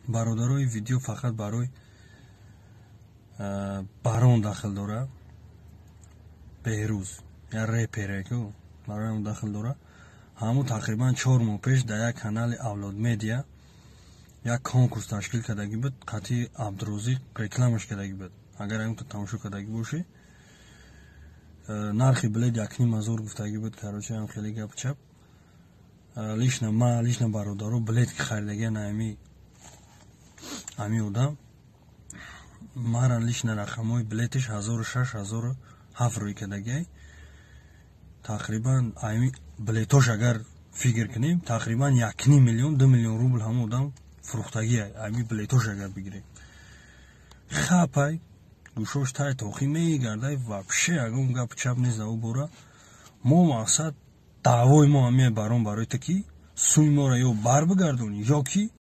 Бародарои, видео фақат барои Барон дахл дора. Беҳрӯз я репере ку, барои он дахл дора. Ҳамун тақрибан 4 моҳ пеш дар як канали Авлод Медиа як конкурс ташкил кардагӣ буд, қатъи Абдурозиқ рекламаш кардагӣ буд. Агар ягонта тамошо кардагӣ бошӣ, нархи билет 1500 гуфтагӣ буд. Короче, ам хеле гапу чап. Лично ма, лично бародаро, билет ки харидагиан ами одам, мара лично рақамҳои билетиш 1006, 1007 рӯй кардагиай. Тақрибан ами билетош агар фикр кунем, тақрибан 1,5 миллион, 2 миллион рубл ҳамон одам фурӯхтагиай, ами билетош агар бигирем. Хапай гӯшош тай тохӣ мегардай, вообще ягон гапу чап нест дар ӯ бора. Мо мақсад, даъвои мо ҳамия, Барон, барои ту ки суи моро ё бар бигардонӣ, ё ки